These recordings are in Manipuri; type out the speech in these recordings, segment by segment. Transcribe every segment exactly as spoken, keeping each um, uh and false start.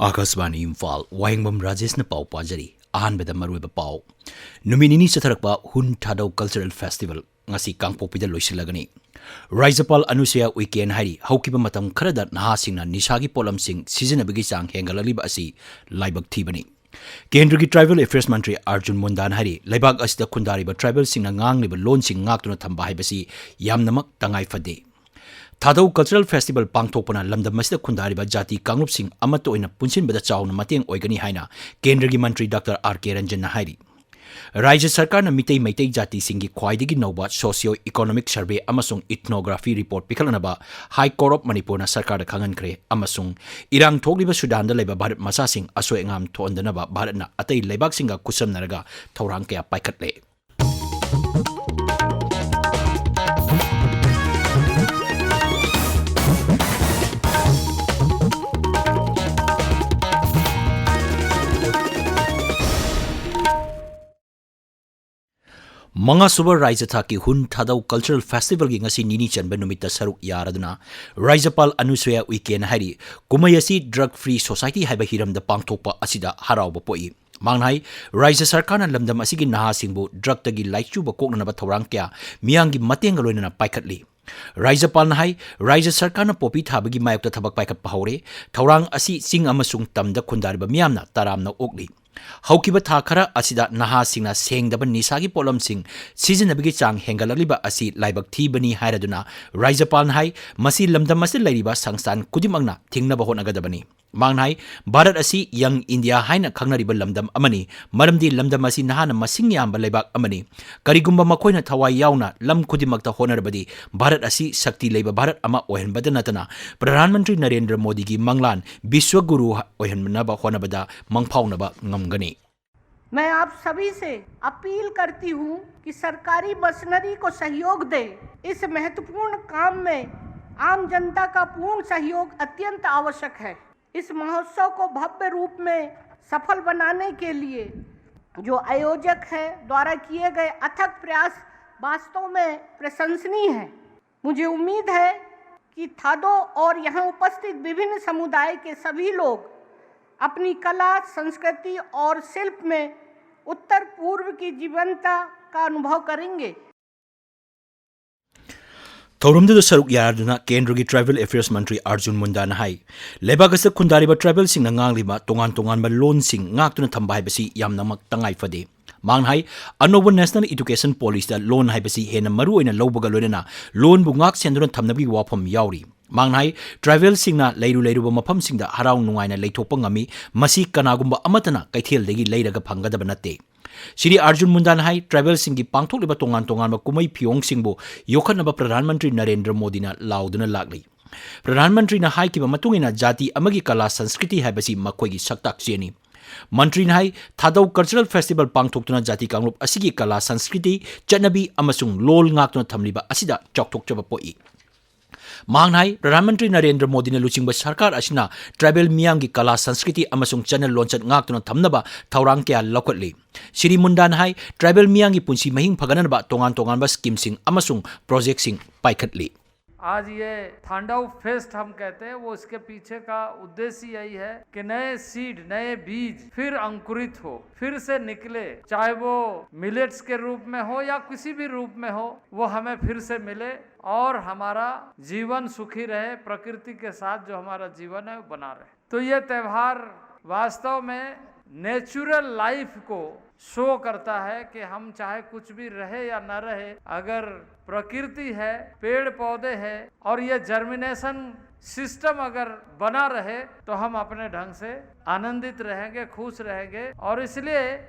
ꯑꯥꯀꯥꯁꯕꯥꯅꯤ ꯏꯝꯐꯥꯜ, ꯋꯥꯍꯦꯡꯕꯝ ꯔꯥꯖꯦꯁꯅ ꯄꯥꯎ ꯄꯥꯖꯔꯤ꯫ ꯑꯍꯥꯟꯕꯗ ꯃꯔꯨꯑꯣꯏꯕ ꯄꯥꯎ꯫ ꯅꯨꯃꯤꯠ ꯅꯤꯅꯤ ꯆꯠꯊꯔꯛꯄ ꯍꯨꯟ ꯊꯥꯗꯧ ꯀꯜꯆꯔꯦꯜ ꯐꯦꯁꯇꯤꯚꯦꯜ ꯉꯁꯤ ꯀꯥꯡꯄꯣꯛꯄꯤꯗ ꯂꯣꯏꯁꯤꯜꯂꯒꯅꯤ꯫ ꯔꯥꯖ꯭ꯌꯄꯥꯜ ꯑꯅꯨꯁꯨꯌꯥ ꯎꯏꯀꯦꯅ ꯍꯥꯏꯔꯤ, ꯍꯧꯈꯤꯕ ꯃꯇꯝ ꯈꯔꯗ ꯅꯍꯥꯁꯤꯡꯅ ꯅꯤꯁꯥꯒꯤ ꯄꯣꯠꯂꯝꯁꯤꯡ ꯁꯤꯖꯤꯟꯅꯕꯒꯤ ꯆꯥꯡ ꯍꯦꯟꯒꯠꯂꯛꯂꯤꯕ ꯑꯁꯤ ꯂꯥꯏꯕꯛ ꯊꯤꯕꯅꯤ꯫ ꯀꯦꯟꯗ꯭ꯔꯒꯤ ꯇ꯭ꯔꯥꯏꯕꯦꯜ ꯑꯦꯐꯤꯌꯔꯁ ꯃꯟꯇ꯭ꯔꯤ ꯑꯔꯖꯨꯟ ꯃꯨꯟꯗꯥꯅ ꯍꯥꯏꯔꯤ, ꯂꯩꯕꯥꯛ ꯑꯁꯤꯗ ꯈꯨꯟꯗꯥꯔꯤꯕ ꯇ꯭ꯔꯥꯏꯕꯦꯜꯁꯤꯡꯅ ꯉꯥꯡꯂꯤꯕ ꯂꯣꯟꯁꯤꯡ ꯉꯥꯛꯇꯨꯅ ꯊꯝꯕ ꯍꯥꯏꯕꯁꯤ ꯌꯥꯝꯅꯃꯛ ꯇꯉꯥꯏ ꯐꯗꯦ꯫ ꯊꯥꯗꯧ ꯀꯜꯆꯔꯦꯜ ꯐꯦꯁꯇꯤꯚꯦꯜ ꯄꯥꯡꯊꯣꯛꯄꯅ ꯂꯝꯗꯝ ꯑꯁꯤꯗ ꯈꯨꯟꯗꯥꯔꯤꯕ ꯖꯥꯇꯤ ꯀꯥꯡꯂꯨꯞꯁꯤꯡ ꯑꯃꯠꯇ ꯑꯣꯏꯅ ꯄꯨꯟꯁꯤꯟꯕꯗ ꯆꯥꯎꯅ ꯃꯇꯦꯡ ꯑꯣꯏꯒꯅꯤ ꯍꯥꯏꯅ ꯀꯦꯟꯗ꯭ꯔꯒꯤ ꯃꯟꯇ꯭ꯔꯤ ꯗꯥꯛꯇꯔ ꯑꯥꯔ ꯀꯦ ꯔꯟꯖꯟꯅ ꯍꯥꯏꯔꯤ꯫ ꯔꯥꯖ꯭ꯌ ꯁꯔꯀꯥꯔꯅ ꯃꯤꯇꯩ ꯃꯩꯇꯩ ꯖꯥꯇꯤꯁꯤꯡꯒꯤ ꯈ꯭ꯋꯥꯏꯗꯒꯤ ꯅꯧꯕ ꯁꯣꯁꯤꯌꯣ ꯏꯀꯣꯅꯣꯃꯤꯛ ꯁꯔꯚꯦ ꯑꯃꯁꯨꯡ ꯏꯊꯅꯣꯒ꯭ꯔꯥꯐꯤ ꯔꯤꯄꯣꯔꯠ ꯄꯤꯈꯠꯂꯅꯕ ꯍꯥꯏ ꯀꯣꯔꯠ ꯑꯣꯐ ꯃꯅꯤꯄꯨꯔꯅ ꯁꯔꯀꯥꯔꯗ ꯈꯪꯍꯟꯈ꯭ꯔꯦ ꯑꯃꯁꯨꯡ ꯏꯔꯥꯡ ꯊꯣꯛꯂꯤꯕ ꯁꯨꯗꯥꯟꯗ ꯂꯩꯕ ꯚꯥꯔꯠ ꯃꯆꯥꯁꯤꯡ ꯑꯁꯣꯏ ꯑꯉꯥꯝ ꯊꯣꯛꯍꯟꯗꯅꯕ ꯚꯥꯔꯠꯅ ꯑꯇꯩ ꯂꯩꯕꯥꯛꯁꯤꯡꯒ ꯈꯨꯠꯁꯝꯅꯔꯒ ꯊꯧꯔꯥꯡ ꯀꯌꯥ ꯄꯥꯏꯈꯠꯂꯦ꯫ ꯃꯉꯥꯁꯨꯕ ꯔꯥꯖ꯭ꯌ ꯊꯥꯛꯀꯤ ꯍꯨꯟ ꯊꯥꯗꯧ ꯀꯜꯆꯔꯦꯜ ꯐꯦꯁꯇꯤꯚꯦꯜꯒꯤ ꯉꯁꯤ ꯅꯤꯅꯤ ꯆꯟꯕ ꯅꯨꯃꯤꯠꯇ ꯁꯔꯨꯛ ꯌꯥꯔꯗꯨꯅ ꯔꯥꯖ꯭ꯌꯄꯥꯜ ꯑꯅꯨꯁꯨꯌꯥ ꯎꯏꯀꯦꯅ ꯍꯥꯏꯔꯤ, ꯀꯨꯝꯍꯩ ꯑꯁꯤ ꯗ꯭ꯔꯒ ꯐ꯭ꯔꯤ ꯁꯣꯁꯥꯏꯇꯤ ꯍꯥꯏꯕ ꯍꯤꯔꯝꯗ ꯄꯥꯡꯊꯣꯛꯄ ꯑꯁꯤꯗ ꯍꯔꯥꯎꯕ ꯄꯣꯛꯏ꯫ ꯃꯍꯥꯛꯅ ꯍꯥꯏ, ꯔꯥꯖ꯭ꯌ ꯁꯔꯀꯥꯔꯅ ꯂꯝꯗꯝ ꯑꯁꯤꯒꯤ ꯅꯍꯥꯁꯤꯡꯕꯨ ꯗ꯭ꯔꯒꯇꯒꯤ ꯂꯥꯏꯆꯨꯕ ꯀꯣꯛꯅꯅꯕ ꯊꯧꯔꯥꯡ ꯀꯌꯥ ꯃꯤꯌꯥꯝꯒꯤ ꯃꯇꯦꯡꯒ ꯂꯣꯏꯅꯅ ꯄꯥꯏꯈꯠꯂꯤ꯫ ꯔꯥꯖ꯭ꯌꯄꯥꯜꯅ ꯍꯥꯏ, ꯔꯥꯖ꯭ꯌ ꯁꯔꯀꯥꯔꯅ ꯄꯣꯄꯤ ꯊꯥꯕꯒꯤ ꯃꯥꯌꯣꯛꯇ ꯊꯕꯛ ꯄꯥꯏꯈꯠꯄ ꯍꯧꯔꯦ꯫ ꯊꯧꯔꯥꯡ ꯑꯁꯤ ꯆꯤꯡ ꯑꯃꯁꯨꯡ ꯇꯝꯗ ꯈꯨꯟꯗꯥꯔꯤꯕ ꯃꯤꯌꯥꯝꯅ ꯇꯔꯥꯝꯅ ꯑꯣꯛꯂꯤ꯫ ꯍꯧꯈꯤꯕ ꯊꯥ ꯈꯔ ꯑꯁꯤꯗ ꯅꯍꯥꯁꯤꯡꯅ ꯁꯦꯡꯗꯕ ꯅꯤꯁꯥꯒꯤ ꯄꯣꯠꯂꯝꯁꯤꯡ ꯁꯤꯖꯤꯟꯅꯕꯒꯤ ꯆꯥꯡ ꯍꯦꯟꯒꯠꯂꯛꯂꯤꯕ ꯑꯁꯤ ꯂꯥꯏꯕꯛ ꯊꯤꯕꯅꯤ ꯍꯥꯏꯔꯗꯨꯅ ꯔꯥꯖ꯭ꯌꯄꯥꯜꯅ ꯍꯥꯏ, ꯃꯁꯤ ꯂꯝꯗꯝ ꯑꯁꯤꯗ ꯂꯩꯔꯤꯕ ꯁꯪꯁꯊꯥꯟ ꯈꯨꯗꯤꯡꯃꯛꯅ ꯊꯤꯡꯅꯕ ꯍꯣꯠꯅꯒꯗꯕꯅꯤ꯫ ꯃꯍꯥꯛꯅ ꯍꯥꯏ, ꯚꯥꯔꯠ ꯑꯁꯤ ꯌꯪ ꯏꯟꯗꯤꯌꯥ ꯍꯥꯏꯅ ꯈꯪꯅꯔꯤꯕ ꯂꯝꯗꯝ ꯑꯃꯅꯤ, ꯃꯔꯝꯗꯤ ꯂꯝꯗꯝ ꯑꯁꯤ ꯅꯍꯥꯅ ꯃꯁꯤꯡ ꯌꯥꯝꯕ ꯂꯩꯕꯥꯛ ꯑꯃꯅꯤ꯫ ꯀꯔꯤꯒꯨꯝꯕ ꯃꯈꯣꯏꯅ ꯊꯋꯥꯏ ꯌꯥꯎꯅ ꯂꯝ ꯈꯨꯗꯤꯡꯃꯛꯇ ꯍꯣꯠꯅꯔꯕꯗꯤ ꯚꯥꯔꯠ ꯑꯁꯤ ꯁꯛꯇꯤ ꯂꯩꯕ ꯚꯥꯔꯠ ꯑꯃ ꯑꯣꯏꯍꯟꯕꯗ ꯅꯠꯇꯅ ꯄ꯭ꯔꯙꯥꯟ ꯃꯟꯇ꯭ꯔꯤ ꯅꯔꯦꯟꯗ꯭ꯔ ꯃꯣꯗꯤꯒꯤ ꯃꯪꯂꯥꯟ ꯕꯤꯁ꯭ꯋꯒꯨꯔꯨ ꯑꯣꯏꯍꯟꯅꯕ ꯍꯣꯠꯅꯕꯗ ꯃꯪꯐꯥꯎꯅꯕ ꯉꯝꯒꯅꯤ꯫ मैं आप सभी से अपील करती हूँ कि सरकारी मशीनरी को सहयोग दें। इस महत्वपूर्ण काम में आम जनता का पूर्ण सहयोग अत्यंत आवश्यक है। इस महोत्सव को भव्य रूप में सफल बनाने के लिए जो आयोजक है द्वारा किए गए अथक प्रयास वास्तव में प्रशंसनीय है। मुझे उम्मीद है कि थादो और यहाँ उपस्थित विभिन्न समुदाय के सभी लोग अपनी कला, संस्कृति और शिल्प में उत्तर पूर्व की जीवंतता का अनुभव करेंगे। ꯊꯧꯔꯝꯗꯨꯗ ꯁꯔꯨꯛ ꯌꯥꯗꯨꯅ ꯀꯦꯟꯗ꯭ꯔꯒꯤ ꯇ꯭ꯔꯥꯏꯕꯦꯜ ꯑꯦꯐꯤꯌꯔꯁ ꯃꯟꯇ꯭ꯔꯤ ꯑꯥꯔꯖꯨꯟ ꯃꯨꯟꯗꯥꯅ ꯍꯥꯏ, ꯂꯩꯕꯥꯛ ꯑꯁꯤꯗ ꯈꯨꯟꯗꯥꯔꯤꯕ ꯇ꯭ꯔꯥꯏꯕꯦꯜꯁꯤꯡꯅ ꯉꯥꯡꯂꯤꯕ ꯇꯣꯉꯥꯟ ꯇꯣꯉꯥꯟꯕ ꯂꯣꯟꯁꯤꯡ ꯉꯥꯛꯇꯨꯅ ꯊꯝꯕ ꯍꯥꯏꯕꯁꯤ ꯌꯥꯝꯅꯃꯛ ꯇꯉꯥꯏ ꯐꯗꯦ꯫ ꯃꯍꯥꯛꯅ ꯍꯥꯏ, ꯑꯅꯧꯕ ꯅꯦꯁꯅꯦꯜ ꯏꯗꯨꯀꯦꯁꯟ ꯄꯣꯂꯤꯁꯤꯗ ꯂꯣꯟ ꯍꯥꯏꯕꯁꯤ ꯍꯦꯟꯅ ꯃꯔꯨ ꯑꯣꯏꯅ ꯂꯧꯕꯒ ꯂꯣꯏꯅꯅ ꯂꯣꯟꯕꯨ ꯉꯥꯛ ꯁꯦꯟꯗꯨꯅ ꯊꯝꯅꯕꯒꯤ ꯋꯥꯐꯝ ꯌꯥꯎꯔꯤ꯫ ꯃꯍꯥꯛꯅ ꯍꯥꯏ, ꯇ꯭ꯔꯥꯏꯕꯦꯜꯁꯤꯡꯅ ꯂꯩꯔꯨ ꯂꯩꯔꯨꯕ ꯃꯐꯝꯁꯤꯡꯗ ꯍꯔꯥꯎ ꯅꯨꯡꯉꯥꯏꯅ ꯂꯩꯊꯣꯛꯄ ꯉꯝꯃꯤ, ꯃꯁꯤ ꯀꯅꯥꯒꯨꯝꯕ ꯑꯃꯠꯇꯅ ꯀꯩꯊꯦꯜꯗꯒꯤ ꯂꯩꯔꯒ ꯐꯪꯒꯗꯕ ꯅꯠꯇꯦ꯫ ꯁ꯭ꯔꯤ ꯑꯥꯔꯖꯨꯟ ꯃꯨꯟꯗꯥꯅ ꯍꯥꯏ, ꯇ꯭ꯔꯥꯏꯕꯦꯜꯁꯤꯡꯒꯤ ꯄꯥꯡꯊꯣꯛꯂꯤꯕ ꯇꯣꯉꯥꯟ ꯇꯣꯉꯥꯟꯕ ꯀꯨꯝꯍꯩ ꯐꯤꯌꯣꯡꯁꯤꯡꯕꯨ ꯌꯣꯛꯈꯠꯅꯕ ꯄ꯭ꯔꯙꯥꯟ ꯃꯟꯇ꯭ꯔꯤ ꯅꯔꯦꯟꯗ꯭ꯔ ꯃꯣꯗꯤꯅ ꯂꯥꯎꯗꯨꯅ ꯂꯥꯛꯂꯤ꯫ ꯄ꯭ꯔꯙꯥꯟ ꯃꯟꯇ꯭ꯔꯤꯅ ꯍꯥꯏꯈꯤꯕ ꯃꯇꯨꯡ ꯏꯟꯅ, ꯖꯥꯇꯤ ꯑꯃꯒꯤ ꯀꯂꯥ ꯁꯪꯁꯀ꯭ꯔꯤꯇꯤ ꯍꯥꯏꯕꯁꯤ ꯃꯈꯣꯏꯒꯤ ꯁꯛꯇꯥꯛ ꯆꯦꯅꯤ꯫ ꯃꯟꯇ꯭ꯔꯤꯅ ꯍꯥꯏ, ꯊꯥꯗꯧ ꯀꯜꯆꯔꯦꯜ ꯐꯦꯁꯇꯤꯚꯦꯜ ꯄꯥꯡꯊꯣꯛꯇꯨꯅ ꯖꯥꯇꯤ ꯀꯥꯡꯂꯨꯞ ꯑꯁꯤꯒꯤ ꯀꯂꯥ ꯁꯪꯁꯀ꯭ꯔꯤꯇꯤ, ꯆꯠꯅꯕꯤ ꯑꯃꯁꯨꯡ ꯂꯣꯜ ꯉꯥꯛꯇꯨꯅ ꯊꯝꯂꯤꯕ ꯑꯁꯤꯗ ꯆꯥꯎꯊꯣꯛꯆꯕ ꯄꯣꯛꯏ꯫ ꯃꯍꯥꯛꯅ ꯍꯥꯏ, ꯄ꯭ꯔꯙꯥꯟ ꯃꯟꯇ꯭ꯔꯤ ꯅꯔꯦꯟꯗ꯭ꯔ ꯃꯣꯗꯤꯅ ꯂꯨꯆꯤꯡꯕ ꯁꯔꯀꯥꯔ ꯑꯁꯤꯅ ꯇ꯭ꯔꯥꯏꯕꯦꯜ ꯃꯤꯌꯥꯝꯒꯤ ꯀꯂꯥ ꯁꯪꯁꯀ꯭ꯔꯤꯇꯤ ꯑꯃꯁꯨꯡ ꯆꯠꯅ ꯂꯣꯟꯆꯠ ꯉꯥꯛꯇꯨꯅ ꯊꯝꯅꯕ ꯊꯧꯔꯥꯡ ꯀꯌꯥ ꯂꯧꯈꯠꯂꯤ꯫ ꯁ꯭ꯔꯤ ꯃꯨꯟꯗꯥꯅ ꯍꯥꯏ, ꯇ꯭ꯔꯥꯏꯕꯦꯜ ꯃꯤꯌꯥꯝꯒꯤ ꯄꯨꯟꯁꯤ ꯃꯍꯤꯡ ꯐꯒꯠꯅꯅꯕ ꯇꯣꯉꯥꯟ ꯇꯣꯉꯥꯟꯕ ꯁ꯭ꯀꯤꯝꯁꯤꯡ ꯑꯃꯁꯨꯡ ꯄ꯭ꯔꯣꯖꯦꯛꯁꯤꯡ ꯄꯥꯏꯈꯠꯂꯤ꯫ आज ये थांडव फेस्ट हम कहते हैं, वो इसके पीछे का उद्देश्य यही है कि नए सीड, नए बीज फिर अंकुरित हो, फिर से निकले, चाहे वो मिलेट्स के रूप में हो या किसी भी रूप में हो, वो हमें फिर से मिले और हमारा जीवन सुखी रहे, प्रकृति के साथ जो हमारा जीवन है वो बना रहे। तो ये त्यौहार वास्तव में नेचुरल लाइफ को शो करता है कि हम चाहे कुछ भी रहे या न रहे, अगर प्रकृति है, पेड़ पौधे है और ये जर्मिनेशन सिस्टम अगर बना रहे तो हम अपने ढंग से आनंदित रहेंगे, खुश रहेंगे। और इसलिए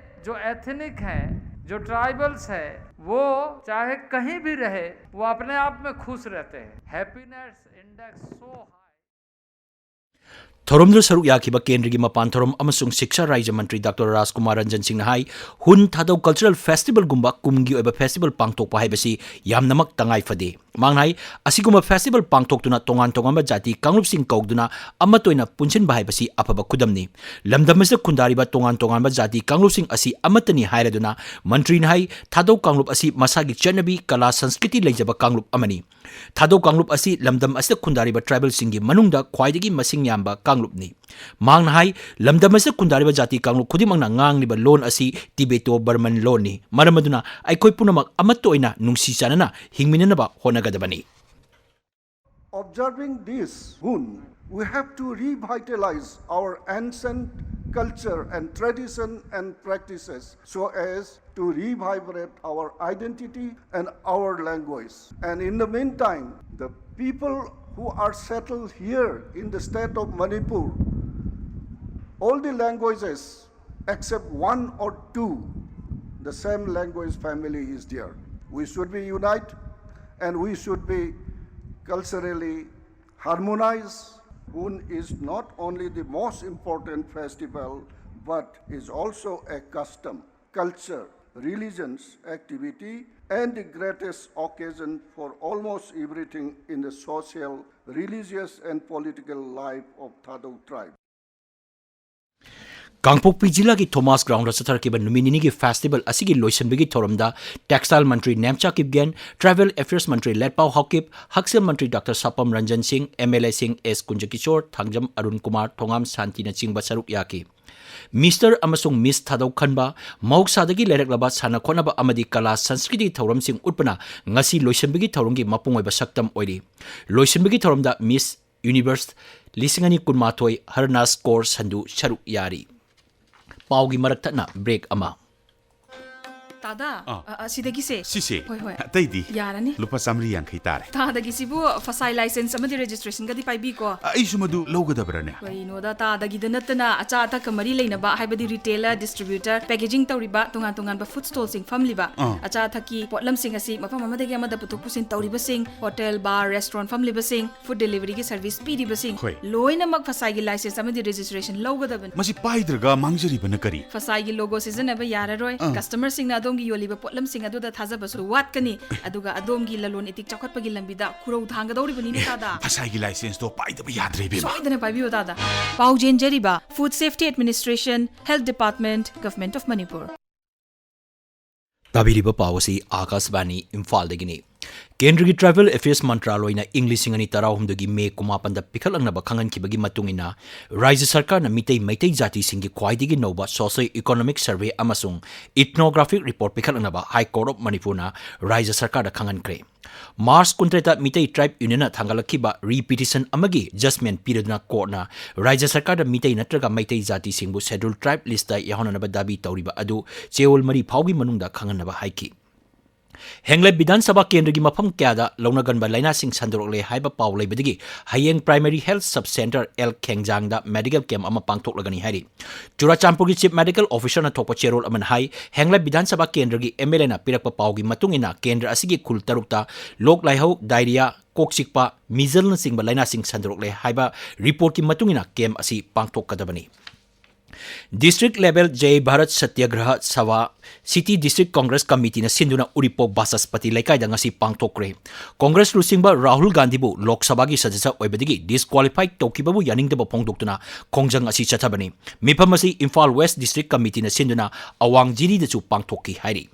जो एथनिक हैं, जो ट्राइबल्स हैं, वो चाहे कहीं भी रहे, वो अपने आप में खुश रहते हैं। Happiness index so high. ꯊꯧꯔꯝꯗꯨꯗ ꯁꯔꯨꯛ ꯌꯥꯈꯤꯕ ꯀꯦꯟꯗ꯭ꯔꯒꯤ ꯃꯄꯥꯟ ꯊꯧꯔꯝ ꯑꯃꯁꯨꯡ ꯁꯤꯛꯁꯥ ꯔꯥꯖ꯭ꯌ ꯃꯟꯇ꯭ꯔꯤ ꯗꯥꯛꯇꯔ ꯔꯥꯖꯀꯨꯃꯥꯔ ꯔꯟꯖꯟ ꯁꯤꯡꯅ ꯍꯥꯏ, ꯍꯨꯟ ꯊꯥꯗꯧ ꯀꯜꯆꯔꯦꯜ ꯐꯦꯁꯇꯤꯚꯦꯜꯒꯨꯝꯕ ꯀꯨꯝꯒꯤ ꯑꯣꯏꯕ ꯐꯦꯁꯇꯤꯚꯦꯜ ꯄꯥꯡꯊꯣꯛꯄ ꯍꯥꯏꯕꯁꯤ ꯌꯥꯝꯅꯃꯛ ꯇꯉꯥꯏ ꯐꯗꯦ꯫ ꯃꯍꯥꯛꯅ ꯍꯥꯏ, ꯑꯁꯤꯒꯨꯝꯕ ꯐꯦꯁꯇꯤꯚꯦꯜ ꯄꯥꯡꯊꯣꯛꯇꯨꯅ ꯇꯣꯉꯥꯟ ꯇꯣꯉꯥꯟꯕ ꯖꯥꯇꯤ ꯀꯥꯡꯂꯨꯞꯁꯤꯡ ꯀꯧꯗꯨꯅ ꯑꯃꯠꯇ ꯑꯣꯏꯅ ꯄꯨꯟꯁꯤꯟꯕ ꯍꯥꯏꯕꯁꯤ ꯑꯐꯕ ꯈꯨꯗꯝꯅꯤ꯫ ꯂꯝꯗꯝ ꯑꯁꯤꯗ ꯈꯨꯟꯗꯥꯔꯤꯕ ꯇꯣꯉꯥꯟ ꯇꯣꯉꯥꯟꯕ ꯖꯥꯇꯤ ꯀꯥꯡꯂꯨꯞꯁꯤꯡ ꯑꯁꯤ ꯑꯃꯠꯇꯅꯤ ꯍꯥꯏꯔꯗꯨꯅ ꯃꯟꯇ꯭ꯔꯤꯅ ꯍꯥꯏ, ꯊꯥꯗꯧ ꯀꯥꯡꯂꯨꯞ ꯑꯁꯤ ꯃꯁꯥꯒꯤ ꯆꯠꯅꯕꯤ, ꯀꯂꯥ, ꯁꯪꯁꯀ꯭ꯔꯤꯇꯤ ꯂꯩꯖꯕ ꯀꯥꯡꯂꯨꯞ ꯑꯃꯅꯤ꯫ ꯊꯥꯗꯧ ꯀꯥꯡꯂꯨꯞ ꯑꯁꯤ ꯂꯝꯗꯝ ꯑꯁꯤꯗ ꯈꯨꯟꯗꯥꯔꯤꯕ tribalꯁꯤꯡꯒꯤ ꯃꯅꯨꯡꯗ ꯈ꯭ꯋꯥꯏꯗꯒꯤ ꯃꯁꯤꯡ ꯌꯥꯝꯕ ꯀꯥꯡꯂꯨꯞꯅꯤ꯫ ꯃꯍꯥꯛꯅ ꯍꯥꯏ, ꯂꯝꯗꯝ ꯑꯁꯤꯗ ꯈꯨꯟꯗꯥꯔꯤꯕ ꯖꯥꯇꯤ ꯀꯥꯡꯂꯨꯞ ꯈꯨꯗꯤꯡꯃꯛꯅ ꯉꯥꯡꯂꯤꯕ ꯂꯣꯟ ꯑꯁꯤ Tibeto-Burman ꯂꯣꯟꯅꯤ꯫ ꯃꯔꯝ ꯑꯗꯨꯅ ꯑꯩꯈꯣꯏ ꯄꯨꯝꯅꯃꯛ ꯑꯃꯠꯇ ꯑꯣꯏꯅ ꯅꯨꯡꯁꯤ ꯆꯥꯟꯅꯅ ꯍꯤꯡꯃꯤꯟꯅꯅꯕ ꯍꯣꯠꯅꯒꯗꯕꯅꯤ꯫ Observing this boon, we have to revitalize our ancient culture and tradition and practices so as to revigorate our identity and our language. And in the meantime, the people who are settled here in the state of Manipur, all the languages except one or two, the same language family is there. We should be unite and we should be culturally harmonized. Boon is not only the most important festival, but is also a custom, culture, religions, activity, and the greatest occasion for almost everything in the social, religious, and political life of Thadou tribe. ꯀꯥꯡꯄꯣꯛꯄꯤ ꯖꯤꯂꯥꯒꯤ ꯊꯣꯃꯥꯁ ꯒ꯭ꯔꯥꯎꯟꯗ ꯆꯠꯊꯔꯛꯈꯤꯕ ꯅꯨꯃꯤꯠ ꯅꯤꯅꯤꯒꯤ ꯐꯦꯁꯇꯤꯚꯦꯜ ꯑꯁꯤꯒꯤ ꯂꯣꯏꯁꯤꯟꯕꯒꯤ ꯊꯧꯔꯝꯗ ꯇꯦꯛꯁꯇꯥꯏꯜ ꯃꯟꯇ꯭ꯔꯤ ꯅꯦꯝꯆꯥ ꯀꯤꯞꯒꯦꯟ, ꯇ꯭ꯔꯥꯏꯕꯦꯜ ꯑꯦꯐꯤꯌꯔꯁ ꯃꯟꯇ꯭ꯔꯤ ꯂꯦꯠꯄꯥꯎ ꯍꯥꯎꯀꯤꯞ, ꯍꯛꯁꯦꯜ ꯃꯟꯇ꯭ꯔꯤ ꯗꯥꯛꯇꯔ ꯁꯥꯄꯝ ꯔꯟꯖꯟ ꯁꯤꯡ, ꯑꯦꯝ ꯑꯦꯜ ꯑꯦꯁꯤꯡ ꯑꯦꯁ ꯀꯨꯟꯖꯀꯤꯁꯣꯔ, ꯊꯥꯡꯖꯝ ꯑꯔꯨꯟ ꯀꯨꯃꯥꯔ, ꯊꯣꯉꯥꯝ ꯁꯥꯟꯇꯤꯅꯆꯤꯡꯕ ꯁꯔꯨꯛ ꯌꯥꯈꯤ꯫ ꯃꯤꯁꯇꯔ ꯑꯃꯁꯨꯡ ꯃꯤꯁ ꯊꯥꯗꯧ ꯈꯟꯕ, ꯃꯍꯧꯁꯥꯗꯒꯤ ꯂꯩꯔꯛꯂꯕ ꯁꯥꯟꯅ ꯈꯣꯠꯅꯕ ꯑꯃꯗꯤ ꯀꯂꯥ ꯁꯪꯁꯀ꯭ꯔꯤꯇꯤ ꯊꯧꯔꯝꯁꯤꯡ ꯎꯠꯄꯅ ꯉꯁꯤ ꯂꯣꯏꯁꯤꯟꯕꯒꯤ ꯊꯧꯔꯝꯒꯤ ꯃꯄꯨꯡ ꯑꯣꯏꯕ ꯁꯛꯇꯝ ꯑꯣꯏꯔꯤ꯫ ꯂꯣꯏꯁꯤꯟꯕꯒꯤ ꯊꯧꯔꯝꯗ ꯃꯤꯁ ꯌꯨꯅꯤꯚꯔꯁ ꯂꯤꯁꯤꯡ ꯑꯅꯤ ꯀꯨꯟꯃꯥꯊꯣꯏ ꯍꯔꯅꯥꯁ ꯀꯣꯔ ꯁꯟꯗꯨ ꯁꯔꯨꯛ ꯌꯥꯔꯤ꯫ ꯄꯥꯎꯒꯤ ꯃꯔꯛ ꯊꯠꯅ ꯕ꯭ꯔꯦꯛ ꯑꯃ꯫ ꯇꯥꯗꯥ, ꯑꯥ꯫ ꯑ, ꯑ, ꯁꯤꯗꯒꯤꯁꯦ꯫ ꯁꯤꯁꯦ? ꯍꯣꯏ, ꯍꯣꯏ꯫ ꯑꯇꯩꯗꯤ? ꯌꯥꯔꯅꯤ꯫ ꯂꯨꯄꯥ ꯆꯥꯃꯔꯤ ꯌꯥꯡꯈꯩ ꯇꯥꯔꯦ꯫ ꯇꯥꯗꯒꯤꯁꯤꯕꯨ ꯐꯁꯥꯏ ꯂꯥꯏꯁꯦꯟꯁ ꯑꯃꯗꯤ ꯔꯦꯖꯤꯁꯇ꯭ꯔꯦꯁꯟꯒꯗꯤ ꯄꯥꯏꯕꯤꯀꯣ꯫ ꯑ, ꯑꯩꯁꯨ ꯃꯗꯨ ꯂꯧꯒꯗꯕ꯭ꯔꯅꯦ? ꯀꯩꯅꯣꯗ, ꯇꯥꯗꯒꯤꯗ ꯅꯠꯇꯅ ꯑꯆꯥ ꯑꯊꯛꯀ ꯃꯔꯤ ꯂꯩꯅꯕ, ꯍꯥꯏꯕꯗꯤ ꯔꯤꯇꯦꯂꯔ, ꯗꯤꯁꯇ꯭ꯔꯤꯕ꯭ꯌꯨꯇꯔ, ꯄꯦꯀꯦꯖꯤꯡ ꯇꯧꯔꯤꯕ, ꯇꯣꯉꯥꯟ ꯇꯣꯉꯥꯟꯕ ꯐꯨꯗ ꯁ꯭ꯇꯣꯜꯁꯤꯡ ꯐꯝꯂꯤꯕ, ꯑꯥ꯫ ꯑꯆꯥ ꯑꯊꯛꯀꯤ ꯄꯣꯠꯂꯝꯁꯤꯡ ꯑꯁꯤ ꯃꯐꯝ ꯑꯃꯗꯒꯤ ꯑꯃꯗ ꯄꯨꯊꯣꯛ ꯄꯨꯁꯤꯟ ꯇꯧꯔꯤꯕꯁꯤꯡ, ꯍꯣꯇꯦꯜ, ꯕꯥꯔ, ꯔꯦꯁꯇꯨꯔꯦꯟꯠ ꯐꯝꯂꯤꯕꯁꯤꯡ, ꯐꯨꯗ ꯗꯦꯂꯤꯚꯔꯤꯒꯤ ꯁꯔꯚꯤꯁ ꯄꯤꯔꯤꯕꯁꯤꯡ, ꯍꯣꯏ꯫ ꯂꯣꯏꯅꯃꯛ ꯐꯁꯥꯏꯒꯤ ꯂꯥꯏꯁꯦꯟꯁ ꯑꯃꯗꯤ ꯔꯦꯖꯤꯁꯇ꯭ꯔꯦꯁꯟ ꯂꯧꯒꯗꯕꯅꯤ꯫ ꯃꯁꯤ ꯄꯥꯏꯗ꯭ꯔꯒ ꯃꯥꯡꯖꯔꯤꯕꯅ ꯀꯔꯤ? ꯐꯁꯥꯏꯒꯤ ꯂꯣꯒꯣ ꯁꯤꯖꯤꯟꯅꯕ ꯌꯥꯔꯔꯣꯏ, ꯑꯥ꯫ ꯀꯁꯇꯃꯔꯁꯤꯡꯅ ꯑꯗꯣꯝꯒꯤ ꯌꯣꯜꯂꯤꯕ ꯄꯣꯠꯂꯝꯁꯤꯡ ꯑꯗꯨꯗ ꯊꯥꯖꯕꯁꯨ ꯋꯥꯠꯀꯅꯤ, ꯑꯗꯨꯒ ꯑꯗꯣꯝꯒꯤ ꯂꯂꯣꯟ ꯏꯇꯤꯛ ꯆꯥꯎꯈꯠꯄꯒꯤ ꯂꯝꯕꯤꯗ ꯈꯨꯔꯧ ꯊꯥꯡꯒꯗꯧꯔꯤꯕꯅꯤꯅꯦ, ꯑꯦ, ꯇꯥꯗꯥ꯫ ꯐꯁꯥꯏꯒꯤ ꯂꯥꯏꯁꯦꯟꯁꯇꯣ ꯄꯥꯏꯗꯕ ꯌꯥꯗ꯭ꯔꯦ, ꯏꯕꯦꯝꯃ꯫ ꯁꯣꯏꯗꯅ ꯄꯥꯏꯕꯤꯌꯨ, ꯇꯥꯗꯥ꯫ ꯄꯥꯎ ꯆꯦꯟꯖꯔꯤꯕ Food Safety Administration, Health Department, Government of Manipur꯫ ꯇꯥꯕꯤꯔꯤꯕ ꯄꯥꯎ ꯑꯁꯤ ꯑꯥꯀꯥꯁꯕꯥꯅꯤ ꯏꯝꯐꯥꯜꯗꯒꯤꯅꯤ꯫ ꯀꯦꯟꯗ꯭ꯔꯒꯤ Tribal Affairs ꯃꯟꯇ꯭ꯔꯥꯂꯣꯏꯅ ꯏꯪ ꯂꯤꯁꯤꯡ ꯑꯅꯤ ꯇꯔꯥꯍꯨꯝꯗꯣꯏꯒꯤ ꯃꯦ ꯀꯨꯟꯃꯥꯄꯟꯗ ꯄꯤꯈꯠꯂꯛꯅꯕ ꯈꯪꯍꯟꯈꯤꯕꯒꯤ ꯃꯇꯨꯡ ꯏꯟꯅ, ꯔꯥꯖ꯭ꯌ ꯁꯔꯀꯥꯔꯅ ꯃꯤꯇꯩ, ꯃꯩꯇꯩ ꯖꯥꯇꯤꯁꯤꯡꯒꯤ ꯈ꯭ꯋꯥꯏꯗꯒꯤ ꯅꯧꯕ socio economic survey ꯑꯃꯁꯨꯡ ethnographic report ꯄꯤꯈꯠꯂꯛꯅꯕ High Court of ꯃꯅꯤꯄꯨꯔꯅ ꯔꯥꯖ꯭ꯌ ꯁꯔꯀꯥꯔꯗ ꯈꯪꯍꯟꯈ꯭ꯔꯦ꯫ ꯃꯥꯔꯆ ꯀꯨꯟꯇꯔꯦꯠꯇ ꯃꯤꯇꯩ tribe unionꯅ ꯊꯥꯡꯒꯠꯂꯛꯈꯤꯕ re petition ꯑꯃꯒꯤ judgment ꯄꯤꯔꯗꯨꯅ courtꯅ ꯔꯥꯖ꯭ꯌ ꯁꯔꯀꯥꯔꯗ ꯃꯤꯇꯩ ꯅꯠꯇ꯭ꯔꯒ ꯃꯩꯇꯩ ꯖꯥꯇꯤꯁꯤꯡꯕꯨ Scheduled Tribe listꯇ ꯌꯥꯎꯍꯟꯅꯅꯕ ꯗꯥꯕꯤ ꯇꯧꯔꯤꯕ ꯑꯗꯨ ꯆꯌꯣꯜ ꯃꯔꯤ ꯐꯥꯎꯒꯤ ꯃꯅꯨꯡꯗ ꯈꯪꯍꯟꯅꯕ ꯍꯥꯏꯈꯤ꯫ ꯍꯦꯡꯂꯩ ꯕꯤꯙꯥꯟ ꯁꯚꯥ ꯀꯦꯟꯗ꯭ꯔꯒꯤ ꯃꯐꯝ ꯀꯌꯥꯗ ꯂꯧꯅꯒꯟꯕ ꯂꯥꯏꯅꯥꯁꯤꯡ ꯁꯟꯗꯣꯔꯛꯂꯦ ꯍꯥꯏꯕ ꯄꯥꯎ ꯂꯩꯕꯗꯒꯤ ꯍꯌꯦꯡ Primary Health Sub Centre L ꯈꯦꯡꯖꯥꯡꯗ medical camp ꯑꯃ ꯄꯥꯡꯊꯣꯛꯂꯒꯅꯤ ꯍꯥꯏꯔꯤ꯫ ꯆꯨꯔꯥꯆꯥꯟꯄꯨꯔꯒꯤ Chief Medical Officerꯅ ꯊꯣꯛꯄ ꯆꯦꯔꯣꯜ ꯑꯃꯅ ꯍꯥꯏ, ꯍꯦꯡꯂꯩ ꯕꯤꯙꯥꯟ ꯁꯚꯥ ꯀꯦꯟꯗ꯭ꯔꯒꯤ MLAꯅ ꯄꯤꯔꯛꯄ ꯄꯥꯎꯒꯤ ꯃꯇꯨꯡ ꯏꯟꯅ ꯀꯦꯟꯗ꯭ꯔ ꯑꯁꯤꯒꯤ ꯈꯨꯜ ꯇꯔꯨꯛꯇ ꯂꯣꯛ ꯂꯥꯏꯍꯧ, diarrhoea, ꯀꯣꯛ ꯆꯤꯛꯄ, measles ꯅꯆꯤꯡꯕ ꯂꯥꯏꯅꯥꯁꯤꯡ ꯁꯟꯗꯣꯔꯛꯂꯦ ꯍꯥꯏꯕ reportꯀꯤ ꯃꯇꯨꯡ ꯏꯟꯅ camp ꯑꯁꯤ ꯄꯥꯡꯊꯣꯛꯀꯗꯕꯅꯤ꯫ District level Jai Bharat Satyagraha Sabha City District Congress Committeeꯅ ꯁꯤꯟꯗꯨꯅ ꯎꯔꯤꯄꯣꯛ ꯕꯥꯆꯁꯄꯇꯤ ꯂꯩꯀꯥꯏꯗ ꯉꯁꯤ ꯄꯥꯡꯊꯣꯛꯈ꯭ꯔꯦ꯫ Congress ꯂꯨꯆꯤꯡꯕ ꯔꯥꯍꯨꯜ ꯒꯥꯟꯙꯤꯕꯨ ꯂꯣꯛ ꯁꯚꯥꯒꯤ ꯁꯗꯁ꯭ꯌ ꯑꯣꯏꯕꯗꯒꯤ disqualify ꯇꯧꯈꯤꯕꯕꯨ ꯌꯥꯅꯤꯡꯗꯕ ꯐꯣꯡꯗꯣꯛꯇꯨꯅ ꯈꯣꯡꯖꯪ ꯑꯁꯤ ꯆꯠꯊꯕꯅꯤ꯫ ꯃꯤꯐꯝ ꯑꯁꯤ ꯏꯝꯐꯥꯜ West District Committeeꯅ ꯁꯤꯟꯗꯨꯅ ꯑꯋꯥꯡ ꯖꯤꯔꯤꯗꯁꯨ ꯄꯥꯡꯊꯣꯛꯈꯤ ꯍꯥꯏꯔꯤ꯫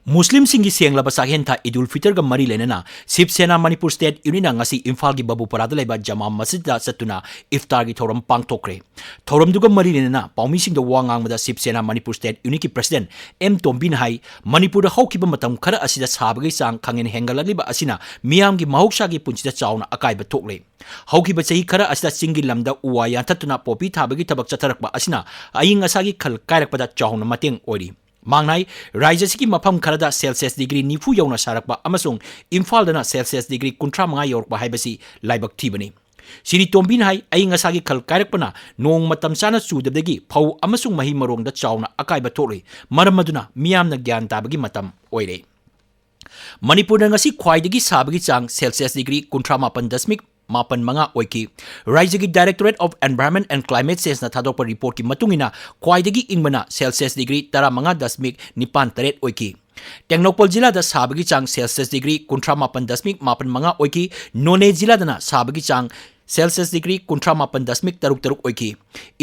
ꯃꯨꯁꯂꯤꯝꯁꯤꯡꯒꯤ ꯁꯦꯡꯂꯕ ꯆꯥꯛꯍꯦꯟ ꯊꯥ ꯏꯗꯨꯜ ꯐꯤꯇꯔꯒ ꯃꯔꯤ ꯂꯩꯅꯅ ꯁꯤꯕ ꯁꯦꯅꯥ ꯃꯅꯤꯄꯨꯔ State Unitꯅ ꯉꯁꯤ ꯏꯝꯐꯥꯜꯒꯤ ꯕꯕꯨꯄꯥꯔꯥꯗ ꯂꯩꯕ ꯖꯃꯥ ꯃꯁꯖꯤꯗꯇ ꯆꯠꯇꯨꯅ ꯏꯐꯇꯥꯔꯒꯤ ꯊꯧꯔꯝ ꯄꯥꯡꯊꯣꯛꯈ꯭ꯔꯦ꯫ ꯊꯧꯔꯝꯗꯨꯒ ꯃꯔꯤ ꯂꯩꯅꯅ ꯄꯥꯎꯃꯤꯁꯤꯡꯗ ꯋꯥ ꯉꯥꯡꯕꯗ ꯁꯤꯕ ꯁꯦꯅꯥ ꯃꯅꯤꯄꯨꯔ State Unitꯀꯤ President ꯑꯦꯝ ꯇꯣꯝꯕꯤꯅ ꯍꯥꯏ, ꯃꯅꯤꯄꯨꯔꯗ ꯍꯧꯈꯤꯕ ꯃꯇꯝ ꯈꯔ ꯑꯁꯤꯗ ꯁꯥꯕꯒꯤ ꯆꯥꯡ ꯈꯪꯍꯦꯟ ꯍꯦꯟꯒꯠꯂꯛꯂꯤꯕ ꯑꯁꯤꯅ ꯃꯤꯌꯥꯝꯒꯤ ꯃꯍꯧꯁꯥꯒꯤ ꯄꯨꯟꯁꯤꯗ ꯆꯥꯎꯅ ꯑꯀꯥꯏꯕ ꯊꯣꯛꯂꯦ꯫ ꯍꯧꯈꯤꯕ ꯆꯍꯤ ꯈꯔ ꯑꯁꯤꯗ ꯆꯤꯡꯒꯤ ꯂꯝꯗ ꯎ ꯋꯥ ꯌꯥꯟꯊꯠꯇꯨꯅ ꯄꯣꯄꯤ ꯊꯥꯕꯒꯤ ꯊꯕꯛ ꯆꯠꯊꯔꯛꯄ ꯑꯁꯤꯅ ꯑꯏꯪ ꯑꯁꯥꯒꯤ ꯈꯜ ꯀꯥꯏꯔꯛꯄꯗ ꯆꯥꯎꯅ ꯃꯇꯦꯡ ꯑꯣꯏꯔꯤ꯫ ꯃꯍꯥꯛꯅ ꯍꯥꯏ, ꯔꯥꯖ꯭ꯌ ꯑꯁꯤꯒꯤ ꯃꯐꯝ ꯈꯔꯗ Celsius degree ꯅꯤꯐꯨ ꯌꯧꯅ ꯁꯥꯔꯛꯄ ꯑꯃꯁꯨꯡ ꯏꯝꯐꯥꯜꯗꯅ Celsius degree ꯀꯨꯟꯊ꯭ꯔꯥ ꯃꯉꯥ ꯌꯧꯔꯛꯄ ꯍꯥꯏꯕꯁꯤ ꯂꯥꯏꯕꯛ ꯊꯤꯕꯅꯤ꯫ ꯁꯤꯔꯤ ꯇꯣꯝꯕꯤꯅ ꯍꯥꯏ, ꯑꯏꯪ ꯑꯁꯥꯒꯤ ꯈꯜ ꯀꯥꯏꯔꯛꯄꯅ ꯅꯣꯡ ꯃꯇꯝ ꯆꯥꯅ ꯆꯨꯗꯕꯗꯒꯤ ꯐꯧ ꯑꯃꯁꯨꯡ ꯃꯍꯩ ꯃꯔꯣꯡꯗ ꯆꯥꯎꯅ ꯑꯀꯥꯏꯕ ꯊꯣꯛꯂꯤ꯫ ꯃꯔꯝ ꯑꯗꯨꯅ ꯃꯤꯌꯥꯝꯅ ꯒ꯭ꯌꯥꯟ ꯇꯥꯕꯒꯤ ꯃꯇꯝ ꯑꯣꯏꯔꯦ꯫ ꯃꯅꯤꯄꯨꯔꯗ ꯉꯁꯤ ꯈ꯭ꯋꯥꯏꯗꯒꯤ ꯁꯥꯕꯒꯤ ꯆꯥꯡ Celsius degree ꯀꯨꯟꯊ꯭ꯔꯥ ꯃꯥꯄꯟ ꯗꯁꯃꯤꯛ ꯃꯥꯄꯟ ꯃꯉꯥ ꯑꯣꯏꯈꯤ꯫ ꯔꯥꯖ꯭ꯌꯒꯤ Directorate of Environment and Climate Changeꯅ ꯊꯥꯗꯣꯛꯄ reportꯀꯤ ꯃꯇꯨꯡ ꯏꯟꯅ ꯈ꯭ꯋꯥꯏꯗꯒꯤ ꯏꯪꯕꯅ Celsius degree ꯇꯔꯥꯃꯉꯥ ꯗꯁꯃꯤꯛ ꯅꯤꯄꯥꯟ ꯇꯔꯦꯠ ꯑꯣꯏꯈꯤ꯫ ꯇꯦꯡꯅꯧꯄꯜ ꯖꯤꯂꯥꯗ ꯁꯥꯕꯒꯤ ꯆꯥꯡ Celsius degree ꯀꯨꯟꯊ꯭ꯔꯥ ꯃꯥꯄꯟ ꯗꯁꯃꯤꯛ ꯃꯥꯄꯟ ꯃꯉꯥ ꯑꯣꯏꯈꯤ꯫ ꯅꯣꯅꯦ ꯖꯤꯂꯥꯗꯅ ꯁꯥꯕꯒꯤ ꯆꯥꯡ ꯁꯦꯜꯁꯤꯌꯁ ꯗꯤꯒ꯭ꯔꯤ ꯀꯨꯟꯊ꯭ꯔꯥ ꯃꯥꯄꯟ ꯗꯁꯃꯤꯛ ꯇꯔꯨꯛ ꯇꯔꯨꯛ ꯑꯣꯏꯈꯤ꯫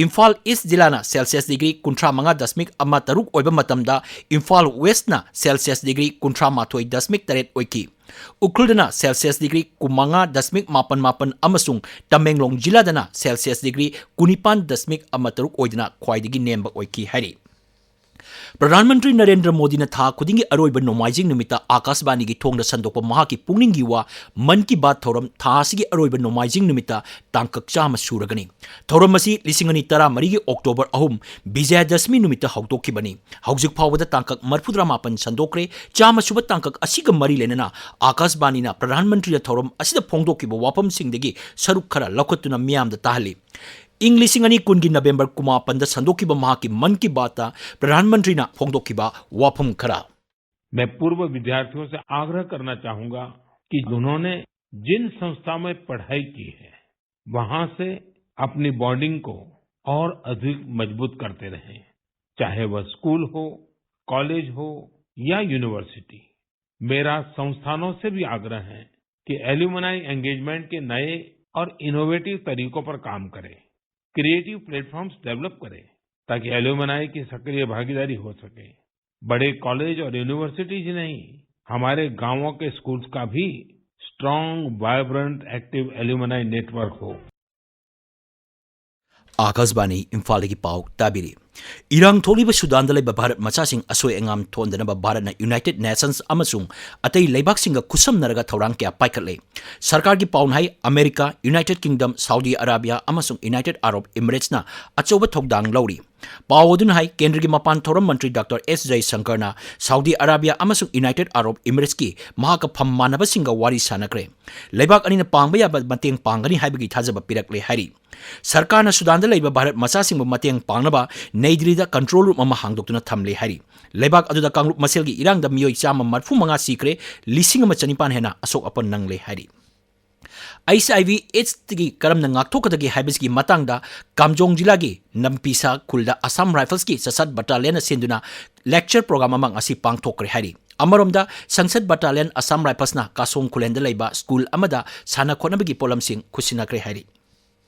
ꯏꯝꯐꯥꯜ ꯏꯁ ꯖꯤꯂꯥꯅ ꯁꯦꯜꯁꯤꯌꯁ ꯗꯤꯒ꯭ꯔꯤ ꯀꯨꯟꯊ꯭ꯔꯥ ꯃꯉꯥ ꯗꯁꯃꯤꯛ ꯑꯃ ꯇꯔꯨꯛ ꯑꯣꯏꯕ ꯃꯇꯝꯗ, ꯏꯝꯐꯥꯜ ꯋꯦꯁ꯭ꯠꯅ ꯁꯦꯜꯁꯤꯌꯁ ꯗꯤꯒ꯭ꯔꯤ ꯀꯨꯟꯊ꯭ꯔꯥ ꯃꯥꯊꯣꯏ ꯗꯁꯃꯤꯛ ꯇꯔꯦꯠ ꯑꯣꯏꯈꯤ꯫ ꯎꯈ꯭ꯔꯨꯜꯗꯅ ꯁꯦꯜꯁꯤꯌꯁ ꯗꯤꯒ꯭ꯔꯤ ꯀꯨꯟꯃꯉꯥ ꯗꯁꯃꯤꯛ ꯃꯥꯄꯟ ꯃꯥꯄꯟ ꯑꯃꯁꯨꯡ ꯇꯃꯦꯡꯂꯣꯡ ꯖꯤꯂꯥꯗꯅ ꯁꯦꯜꯁꯤꯌꯁ ꯗꯤꯒ꯭ꯔꯤ ꯀꯨꯟꯅꯤꯄꯥꯟ ꯗꯁꯃꯤꯛ ꯑꯃ ꯇꯔꯨꯛ ꯑꯣꯏꯗꯨꯅ ꯈ꯭ꯋꯥꯏꯗꯒꯤ ꯅꯦꯝꯕ ꯑꯣꯏꯈꯤ ꯍꯥꯏꯔꯤ꯫ ꯄ꯭ꯔꯙꯥꯟ ꯃꯟꯇ꯭ꯔꯤ ꯅꯔꯦꯟꯗ꯭ꯔ ꯃꯣꯗꯤꯅ ꯊꯥ ꯈꯨꯗꯤꯡꯒꯤ ꯑꯔꯣꯏꯕ ꯅꯣꯡꯃꯥꯏꯖꯤꯡ ꯅꯨꯃꯤꯠꯇ ꯑꯥꯀꯥꯁꯕꯥꯅꯤꯒꯤ ꯊꯣꯡꯗ ꯁꯟꯗꯣꯛꯄ ꯃꯍꯥꯛꯀꯤ ꯄꯨꯛꯅꯤꯡꯒꯤ ꯋꯥ ꯃꯟ ꯀꯤ ꯕꯥꯠ ꯊꯧꯔꯝ ꯊꯥ ꯑꯁꯤꯒꯤ ꯑꯔꯣꯏꯕ ꯅꯣꯡꯃꯥꯏꯖꯤꯡ ꯅꯨꯃꯤꯠꯇ ꯇꯥꯡꯀꯛ ꯆꯥꯝꯃ ꯁꯨꯔꯒꯅꯤ꯫ ꯊꯧꯔꯝ ꯑꯁꯤ ꯂꯤꯁꯤꯡ ꯑꯅꯤ ꯇꯔꯥꯃꯔꯤꯒꯤ ꯑꯣꯛꯇꯣꯕꯔ ꯑꯍꯨꯝ, ꯕꯤꯖꯌꯗꯁꯃꯤ ꯅꯨꯃꯤꯠꯇ ꯍꯧꯗꯣꯛꯈꯤꯕꯅꯤ꯫ ꯍꯧꯖꯤꯛ ꯐꯥꯎꯕꯗ ꯇꯥꯡꯀꯛ ꯃꯔꯤꯐꯨꯇꯔꯥ ꯃꯥꯄꯟ ꯁꯟꯗꯣꯛꯈ꯭ꯔꯦ꯫ ꯆꯥꯝꯃ ꯁꯨꯕ ꯇꯥꯡꯀꯛ ꯑꯁꯤꯒ ꯃꯔꯤ ꯂꯩꯅꯅ ꯑꯥꯀꯥꯁꯕꯥꯅꯤꯅ ꯄ꯭ꯔꯙꯥꯟ ꯃꯟꯇ꯭ꯔꯤꯅ ꯊꯧꯔꯝ ꯑꯁꯤꯗ ꯐꯣꯡꯗꯣꯛꯈꯤꯕ ꯋꯥꯐꯝꯁꯤꯡꯗꯒꯤ ꯁꯔꯨꯛ ꯈꯔ ꯂꯧꯈꯠꯇꯨꯅ ꯃꯤꯌꯥꯝꯗ ꯇꯥꯍꯜꯂꯤ꯫ ꯏꯪ ꯂꯤꯁꯤꯡ ꯑꯅꯤ ꯀꯨꯟꯒꯤ ꯅꯕꯦꯝꯕꯔ ꯀꯨꯟꯃꯥꯄꯟꯗ ꯁꯟꯗꯣꯛꯈꯤꯕ ꯃꯍꯥꯛꯀꯤ ꯃꯟ ꯀꯤ ꯕꯥꯠꯇ ꯄ꯭ꯔꯙꯥꯟ ꯃꯟꯇ꯭ꯔꯤꯅ ꯐꯣꯡꯗꯣꯛꯈꯤꯕ ꯋꯥꯐꯝ ꯈꯔ꯫ मैं पूर्व विद्यार्थियों से आग्रह करना चाहूंगा कि उन्होंने जिन संस्था में पढ़ाई की है, वहां से अपनी बॉन्डिंग को और अधिक मजबूत करते रहें, चाहे वह स्कूल हो, कॉलेज हो या यूनिवर्सिटी। मेरा संस्थानों से भी आग्रह है कि एल्यूमनाई एंगेजमेंट के नए और इनोवेटिव तरीकों पर काम करें, क्रिएटिव प्लेटफॉर्म्स डेवलप करें, ताकि एल्यूमनाई की सक्रिय भागीदारी हो सके। बड़े कॉलेज और यूनिवर्सिटीज ही नहीं, हमारे गांवों के स्कूल्स का भी strong, vibrant, active alumni network हो। ꯑꯥꯀꯥꯁꯕꯥꯅꯤ ꯏꯝꯐꯥꯜꯗꯒꯤ ꯄꯥꯎ ꯇꯥꯕꯤꯔꯤ꯫ ꯏꯔꯥꯡ ꯊꯣꯛꯂꯤꯕ ꯁꯨꯗꯥꯟꯗ ꯂꯩꯕ ꯚꯥꯔꯠ ꯃꯆꯥꯁꯤꯡ ꯑꯁꯣꯏ ꯑꯉꯥꯝ ꯊꯣꯛꯍꯟꯗꯅꯕ ꯚꯥꯔꯠꯅ ꯌꯨꯅꯥꯏꯇꯦꯗ ꯅꯦꯁꯟꯁ ꯑꯃꯁꯨꯡ ꯑꯇꯩ ꯂꯩꯕꯥꯛꯁꯤꯡꯒ ꯈꯨꯠꯁꯝꯅꯔꯒ ꯊꯧꯔꯥꯡ ꯀꯌꯥ ꯄꯥꯏꯈꯠꯂꯦ꯫ ꯁꯔꯀꯥꯔꯒꯤ ꯄꯥꯎꯅ ꯍꯥꯏ, America, United Kingdom, Saudi Arabia ꯑꯃꯁꯨꯡ ꯌꯨꯅꯥꯏꯇꯦꯗ ꯑꯔꯕ ꯏꯃꯤꯔꯦꯠꯁꯅ ꯑꯆꯧꯕ ꯊꯧꯗꯥꯡ ꯂꯧꯔꯤ꯫ ꯄꯥꯎ ꯑꯗꯨꯅ ꯍꯥꯏ, ꯀꯦꯟꯗ꯭ꯔꯒꯤ ꯃꯄꯥꯟ ꯊꯧꯔꯝ ꯃꯟꯇ꯭ꯔꯤ ꯗꯥꯛꯇꯔ ꯑꯦꯁ ꯖꯌꯁꯪꯀꯔꯅ ꯁꯥꯎꯗꯤ ꯑꯔꯥꯕꯤꯌꯥ ꯑꯃꯁꯨꯡ ꯌꯨꯅꯥꯏꯇꯦꯗ ꯑꯔꯕ ꯏꯃꯤꯔꯦꯠꯁꯀꯤ ꯃꯍꯥꯛꯀ ꯐꯝ ꯃꯥꯟꯅꯕꯁꯤꯡꯒ ꯋꯥꯔꯤ ꯁꯥꯟꯅꯈ꯭ꯔꯦ꯫ ꯂꯩꯕꯥꯛ ꯑꯅꯤꯅ ꯄꯥꯡꯕ ꯌꯥꯕ ꯃꯇꯦꯡ ꯄꯥꯡꯒꯅꯤ ꯍꯥꯏꯕꯒꯤ ꯊꯥꯖꯕ ꯄꯤꯔꯛꯂꯦ ꯍꯥꯏꯔꯤ꯫ ꯁꯔꯀꯥꯔꯅ ꯁꯨꯗꯥꯟꯗ ꯂꯩꯕ ꯚꯥꯔꯠ ꯃꯆꯥꯁꯤꯡꯕꯨ ꯃꯇꯦꯡ ꯄꯥꯡꯅꯕ ꯅꯩ ꯗꯤꯜꯂꯤꯗ ꯀꯟꯇ꯭ꯔꯣꯜ ꯔꯨꯝ ꯑꯃ ꯍꯥꯡꯗꯣꯛꯇꯨꯅ ꯊꯝꯂꯦ ꯍꯥꯏꯔꯤ꯫ ꯂꯩꯕꯥꯛ ꯑꯗꯨꯗ ꯀꯥꯡꯂꯨꯞ ꯃꯁꯦꯜꯒꯤ ꯏꯔꯥꯡꯗ ꯃꯤꯑꯣꯏ ꯆꯥꯝꯃ ꯃꯔꯤꯐꯨ ꯃꯉꯥ ꯁꯤꯈ꯭ꯔꯦ, ꯂꯤꯁꯤꯡ ꯑꯃ ꯆꯅꯤꯄꯥꯟ ꯍꯦꯟꯅ ꯑꯁꯣꯛ ꯑꯄꯟ ꯅꯪꯂꯦ ꯍꯥꯏꯔꯤ꯫ ꯑꯩꯆ ꯑꯥꯏ ꯚꯤ ꯑꯦꯗꯁꯇꯒꯤ ꯀꯔꯝꯅ ꯉꯥꯛꯊꯣꯛꯀꯗꯒꯦ ꯍꯥꯏꯕꯁꯤꯒꯤ ꯃꯇꯥꯡꯗ ꯀꯥꯝꯖꯣꯡ ꯖꯤꯂꯥꯒꯤ ꯅꯝꯄꯤꯁꯥ ꯈꯨꯜꯗ ꯑꯁꯥꯝ ꯔꯥꯏꯐꯜꯁꯀꯤ ꯆꯁꯠ ꯕꯠꯇꯥꯂꯤꯌꯟꯅ ꯁꯤꯟꯗꯨꯅ ꯂꯦꯛꯆꯔ ꯄ꯭ꯔꯣꯒ꯭ꯔꯥꯝ ꯑꯃ ꯉꯁꯤ ꯄꯥꯡꯊꯣꯛꯈ꯭ꯔꯦ ꯍꯥꯏꯔꯤ꯫ ꯑꯃꯔꯣꯝꯗ, ꯁꯪꯁꯗ ꯕꯠꯇꯥꯂꯤꯌꯟ ꯑꯁꯥꯝ ꯔꯥꯏꯐꯜꯁꯅ ꯀꯥꯁꯣꯡ ꯈꯨꯂꯦꯟꯗ ꯂꯩꯕ ꯁ꯭ꯀꯨꯜ ꯑꯃꯗ ꯁꯥꯟꯅ ꯈꯣꯠꯅꯕꯒꯤ ꯄꯣꯠꯂꯝꯁꯤꯡ ꯈꯨꯠꯁꯤꯟꯅꯈ꯭ꯔꯦ ꯍꯥꯏꯔꯤ꯫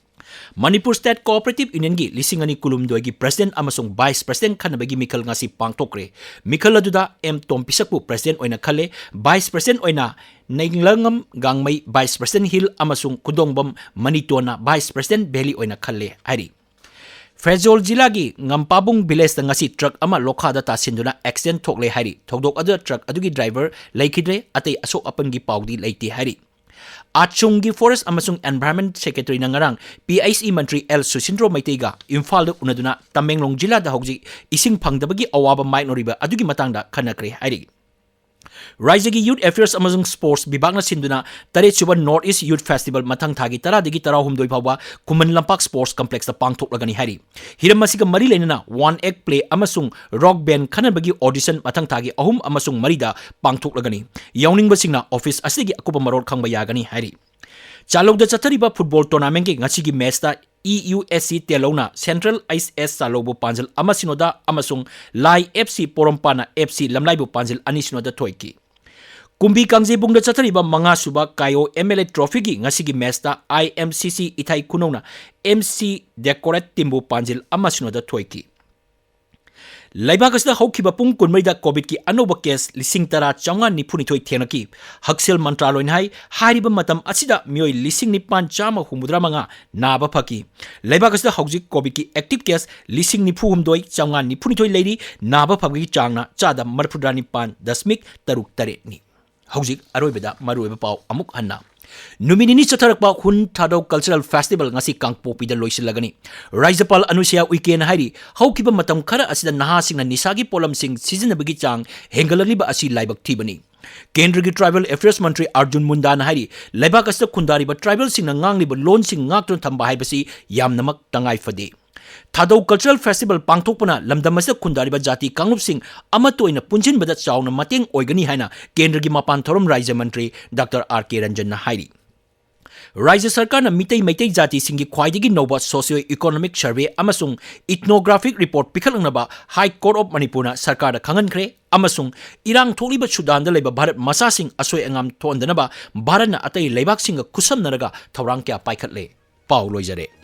ꯃꯅꯤꯄꯨꯔ ꯁ꯭ꯇꯦꯠ ꯀꯣꯑꯣꯄꯔꯦꯇꯤꯚ ꯌꯨꯅꯤꯌꯟꯒꯤ ꯂꯤꯁꯤꯡ ꯑꯅꯤ ꯀꯨꯟꯍꯨꯝꯗꯣꯏꯒꯤ ꯄ꯭ꯔꯁꯤꯗꯦꯟꯠ ꯑꯃꯁꯨꯡ ꯚꯥꯏꯁ ꯄ꯭ꯔꯁꯤꯗꯦꯟꯠ ꯈꯟꯅꯕꯒꯤ ꯃꯤꯈꯜ ꯉꯁꯤ ꯄꯥꯡꯊꯣꯛꯈ꯭ꯔꯦ꯫ ꯃꯤꯈꯜ ꯑꯗꯨꯗ ꯑꯦꯝ ꯇꯣꯝꯄꯤꯁꯛꯄꯨ ꯄ꯭ꯔꯁꯤꯗꯦꯟꯠ ꯑꯣꯏꯅ ꯈꯜꯂꯦ꯫ ꯚꯥꯏꯁ ꯄ꯭ꯔꯁꯤꯗꯦꯟꯠ ꯑꯣꯏꯅ ꯅꯩꯂꯪꯉꯝ ꯒꯥꯡꯃꯩ, ꯚꯥꯏꯁ ꯄ꯭ꯔꯁꯤꯗꯦꯟꯠ ꯍꯤꯜ ꯑꯃꯁꯨꯡ ꯈꯨꯗꯣꯡꯕꯝ ꯃꯅꯤꯇꯣꯟꯅ ꯚꯥꯏꯁ ꯄ꯭ꯔꯁꯤꯗꯦꯟꯠ ꯚꯦꯂꯤ ꯑꯣꯏꯅ ꯈꯜꯂꯦ ꯍꯥꯏꯔꯤ꯫ ꯐꯦꯖꯣꯜ ꯖꯤꯂꯥꯒꯤ ꯉꯝꯄꯥꯕꯨꯡ ꯚꯤꯂꯦꯖꯇ ꯉꯁꯤ ꯇ꯭ꯔꯛ ꯑꯃ ꯂꯣꯈꯥꯗ ꯇꯥꯁꯤꯟꯗꯨꯅ ꯑꯦꯛꯁꯤꯗꯦꯟꯠ ꯊꯣꯛꯂꯦ ꯍꯥꯏꯔꯤ꯫ ꯊꯧꯗꯣꯛ ꯑꯗꯨꯗ ꯇ꯭ꯔꯛ ꯑꯗꯨꯒꯤ ꯗ꯭ꯔꯥꯏꯚꯔ ꯂꯩꯈꯤꯗ꯭ꯔꯦ꯫ ꯑꯇꯩ ꯑꯁꯣꯛ ꯑꯄꯟꯒꯤ ꯄꯥꯎꯗꯤ ꯂꯩꯇꯦ ꯍꯥꯏꯔꯤ꯫ ꯑꯥꯠꯁꯨꯡꯒꯤ ꯐꯣꯔꯦꯁ ꯑꯃꯁꯨꯡ ꯑꯦꯟꯚꯥꯏꯔꯟꯃꯦꯟꯠ ꯁꯦꯀ꯭ꯔꯦꯇꯔꯤꯅ ꯉꯔꯥꯡ ꯄꯤ ꯑꯩꯆ ꯏ ꯃꯟꯇ꯭ꯔꯤ ꯑꯦꯜ ꯁꯨꯁꯤꯟꯗ꯭ꯔꯣ ꯃꯩꯇꯩꯒ ꯏꯝꯐꯥꯜꯗ ꯎꯅꯗꯨꯅ ꯇꯃꯦꯡꯂꯣꯡ ꯖꯤꯂꯥꯗ ꯍꯧꯖꯤꯛ ꯏꯁꯤꯡ ꯐꯪꯗꯕꯒꯤ ꯑꯋꯥꯕ ꯃꯥꯌꯣꯛꯅꯔꯤꯕ ꯑꯗꯨꯒꯤ ꯃꯇꯥꯡꯗ ꯈꯟꯅꯈ꯭ꯔꯦ ꯍꯥꯏꯔꯤ꯫ ꯔꯥꯏꯖ꯭ꯌꯒꯤ ꯌꯨꯊ ꯑꯦꯐꯤꯌꯔꯁ ꯑꯃꯁꯨꯡ ꯁ꯭ꯄꯣꯔꯠꯁ ꯕꯤꯚꯥꯒꯅ ꯁꯤꯟꯗꯨꯅ ꯇꯔꯦꯠꯁꯨꯕ ꯅꯣꯔꯠ ꯏꯁ ꯌꯨꯊ ꯐꯦꯁꯇꯤꯚꯦꯜ ꯃꯊꯪ ꯊꯥꯒꯤ ꯇꯔꯥꯗꯒꯤ ꯇꯔꯥꯍꯨꯝꯗꯣꯏ ꯐꯥꯎꯕ ꯈꯨꯃꯟ ꯂꯝꯄꯥꯛ ꯁ꯭ꯄꯣꯔꯠꯁ ꯀꯝꯄ꯭ꯂꯦꯛꯁꯇ ꯄꯥꯡꯊꯣꯛꯂꯒꯅꯤ ꯍꯥꯏꯔꯤ꯫ ꯍꯤꯔꯝ ꯑꯁꯤꯒ ꯃꯔꯤ ꯂꯩꯅꯅ ꯋꯥꯟ ꯑꯦꯛ ꯄ꯭ꯂꯦ ꯑꯃꯁꯨꯡ ꯔꯣꯛ ꯕꯦꯟꯗ ꯈꯟꯅꯕꯒꯤ ꯑꯣꯗꯤꯁꯟ ꯃꯊꯪ ꯊꯥꯒꯤ ꯑꯍꯨꯝ ꯑꯃꯁꯨꯡ ꯃꯔꯤꯗ ꯄꯥꯡꯊꯣꯛꯂꯒꯅꯤ꯫ ꯌꯥꯎꯅꯤꯡꯕꯁꯤꯡꯅ ꯑꯣꯐꯤꯁ ꯑꯁꯤꯒꯤ ꯑꯀꯨꯞꯄ ꯃꯔꯣꯜ ꯈꯪꯕ ꯌꯥꯒꯅꯤ ꯍꯥꯏꯔꯤ꯫ ꯆꯥꯂꯧꯗ ꯆꯠꯊꯔꯤꯕ ꯐꯨꯠꯕꯣꯜ ꯇꯣꯔꯅꯥꯃꯦꯟꯠꯀꯤ ꯉꯁꯤꯒꯤ ꯃꯦꯆꯇ E U S C ꯇꯦꯂꯧꯅ central H ꯑꯦꯁ ꯆꯥꯂꯧꯕꯨ ꯄꯥꯟꯖꯤꯜ ꯑꯃ ꯁꯤꯅꯣꯗ ꯑꯃꯁꯨꯡ ꯂꯥꯏ ꯑꯦꯐ ꯁꯤ ꯄꯣꯔꯣꯝꯄꯥꯅ ꯑꯦꯐ ꯁꯤ ꯂꯝꯂꯥꯏꯕꯨ ꯄꯥꯟꯖꯤꯜ ꯑꯅꯤ ꯁꯤꯅꯣꯗ ꯊꯣꯏꯈꯤ꯫ ꯀꯨꯝꯕꯤ ꯀꯥꯡꯖꯩꯕꯨꯡꯗ ꯆꯠꯊꯔꯤꯕ ꯃꯉꯥꯁꯨꯕ ꯀꯥꯏꯑꯣ ꯑꯦꯝ ꯑꯦꯜ ꯑꯦ ꯇ꯭ꯔꯣꯐꯤꯒꯤ ꯉꯁꯤꯒꯤ ꯃꯦꯆꯇ ꯑꯥꯏ ꯑꯦꯝ ꯁꯤ ꯁꯤ ꯏꯊꯥꯏ ꯈꯨꯅꯧꯅ ꯑꯦꯝ ꯁꯤ ꯗꯦꯀꯣꯔꯦꯠ ꯇꯤꯝꯕꯨ ꯄꯥꯟꯖꯤꯜ ꯑꯃ ꯁꯤꯅꯣꯗ ꯊꯣꯏꯈꯤ꯫ ꯂꯩꯕꯥꯛ ꯑꯁꯤꯗ ꯍꯧꯈꯤꯕ ꯄꯨꯡ ꯀꯨꯟꯃꯔꯤꯗ ꯀꯣꯚꯤꯗꯀꯤ ꯑꯅꯧꯕ ꯀꯦꯁ ꯂꯤꯁꯤꯡ ꯇꯔꯥ ꯆꯥꯝꯃꯉꯥ ꯅꯤꯐꯨꯅꯤꯊꯣꯏ ꯊꯦꯡꯅꯈꯤ꯫ ꯍꯛꯁꯦꯜ ꯃꯟꯇ꯭ꯔꯥꯂꯣꯏꯅ ꯍꯥꯏ, ꯍꯥꯏꯔꯤꯕ ꯃꯇꯝ ꯑꯁꯤꯗ ꯃꯤꯑꯣꯏ ꯂꯤꯁꯤꯡ ꯅꯤꯄꯥꯟ ꯆꯥꯝꯃ ꯍꯨꯝꯐꯨꯇꯔꯥ ꯃꯉꯥ ꯅꯥꯕ ꯐꯈꯤ꯫ ꯂꯩꯕꯥꯛ ꯑꯁꯤꯗ ꯍꯧꯖꯤꯛ ꯀꯣꯚꯤꯗꯀꯤ ꯑꯦꯛꯇꯤꯚ ꯀꯦꯁ ꯂꯤꯁꯤꯡ ꯅꯤꯐꯨ ꯍꯨꯝꯗꯣꯏ ꯆꯥꯝꯃꯉꯥ ꯅꯤꯐꯨꯅꯤꯊꯣꯏ ꯂꯩꯔꯤ꯫ ꯅꯥꯕ ꯐꯕꯒꯤ ꯆꯥꯡꯅ ꯆꯥꯗ ꯃꯔꯤꯐꯨꯇꯔꯥ ꯅꯤꯄꯥꯟ ꯗꯁꯃꯤꯛ ꯇꯔꯨꯛ ꯇꯔꯦꯠꯅꯤ꯫ ꯍꯧꯖꯤꯛ ꯑꯔꯣꯏꯕꯗ ꯃꯔꯨꯑꯣꯏꯕ ꯄꯥꯎ ꯑꯃꯨꯛ ꯍꯟꯅ꯫ ꯅꯨꯃꯤꯠ ꯅꯤꯅꯤ ꯆꯠꯊꯔꯛꯄ ꯍꯨꯟ ꯊꯥꯗꯧ ꯀꯜꯆꯔꯦꯜ ꯐꯦꯁꯇꯤꯚꯦꯜ ꯉꯁꯤ ꯀꯥꯡꯄꯣꯛꯄꯤꯗ ꯂꯣꯏꯁꯤꯜꯂꯒꯅꯤ꯫ ꯔꯥꯖ꯭ꯌꯄꯥꯜ ꯑꯅꯨꯁꯨꯌꯥ ꯎꯏꯀꯦꯅ ꯍꯥꯏꯔꯤ, ꯍꯧꯈꯤꯕ ꯃꯇꯝ ꯈꯔ ꯑꯁꯤꯗ ꯅꯍꯥꯁꯤꯡꯅ ꯅꯤꯁꯥꯒꯤ ꯄꯣꯠꯂꯝꯁꯤꯡ ꯁꯤꯖꯤꯟꯅꯕꯒꯤ ꯆꯥꯡ ꯍꯦꯟꯒꯠꯂꯛꯂꯤꯕ ꯑꯁꯤ ꯂꯥꯏꯕꯛ ꯊꯤꯕꯅꯤ꯫ ꯀꯦꯟꯗ꯭ꯔꯒꯤ ꯇ꯭ꯔꯥꯏꯕꯦꯜ ꯑꯦꯐꯤꯌꯔꯁ ꯃꯟꯇ꯭ꯔꯤ ꯑꯥꯔꯖꯨꯟ ꯃꯨꯟꯗꯥꯅ ꯍꯥꯏꯔꯤ, ꯂꯩꯕꯥꯛ ꯑꯁꯤꯗ ꯈꯨꯟꯗꯥꯔꯤꯕ ꯇ꯭ꯔꯥꯏꯕꯦꯜꯁꯤꯡꯅ ꯉꯥꯡꯂꯤꯕ ꯂꯣꯟꯁꯤꯡ ꯉꯥꯛꯇꯨꯅ ꯊꯝꯕ ꯍꯥꯏꯕꯁꯤ ꯌꯥꯝꯅꯃꯛ ꯇꯉꯥꯏ ꯐꯗꯦ꯫ ꯊꯥꯗꯧ ꯀꯜꯆꯔꯦꯜ ꯐꯦꯁꯇꯤꯚꯦꯜ ꯄꯥꯡꯊꯣꯛꯄꯅ ꯂꯝꯗꯝ ꯑꯁꯤꯗ ꯈꯨꯟꯗꯥꯔꯤꯕ ꯖꯥꯇꯤ ꯀꯥꯡꯂꯨꯞꯁꯤꯡ ꯑꯃꯠꯇ ꯑꯣꯏꯅ ꯄꯨꯟꯁꯤꯟꯕꯗ ꯆꯥꯎꯅ ꯃꯇꯦꯡ ꯑꯣꯏꯒꯅꯤ ꯍꯥꯏꯅ ꯀꯦꯟꯗ꯭ꯔꯒꯤ ꯃꯄꯥꯟ ꯊꯧꯔꯝ ꯔꯥꯖ꯭ꯌ ꯃꯟꯇ꯭ꯔꯤ ꯗꯥꯛꯇꯔ ꯑꯥꯔ ꯀꯦ ꯔꯟꯖꯟꯅ ꯍꯥꯏꯔꯤ꯫ ꯔꯥꯖ꯭ꯌ ꯁꯔꯀꯥꯔꯅ ꯃꯤꯇꯩ ꯃꯩꯇꯩ ꯖꯥꯇꯤꯁꯤꯡꯒꯤ ꯈ꯭ꯋꯥꯏꯗꯒꯤ ꯅꯧꯕ socio economic survey ꯑꯃꯁꯨꯡ ethnographic report ꯄꯤꯈꯠꯂꯛꯅꯕ High Court of ꯃꯅꯤꯄꯨꯔꯅ ꯁꯔꯀꯥꯔꯗ ꯈꯪꯍꯟꯈ꯭ꯔꯦ ꯑꯃꯁꯨꯡ ꯏꯔꯥꯡ ꯊꯣꯛꯂꯤꯕ ꯁꯨꯗꯥꯟꯗ ꯂꯩꯕ ꯚꯥꯔꯠ ꯃꯆꯥꯁꯤꯡ ꯑꯁꯣꯏ ꯑꯉꯥꯝ ꯊꯣꯛꯍꯟꯗꯅꯕ ꯚꯥꯔꯠꯅ ꯑꯇꯩ ꯂꯩꯕꯥꯛꯁꯤꯡꯒ ꯈꯨꯠꯁꯝꯅꯔꯒ ꯊꯧꯔꯥꯡ ꯀꯌꯥ ꯄꯥꯏꯈꯠꯂꯦ꯫ ꯄꯥꯎ ꯂꯣꯏꯖꯔꯦ꯫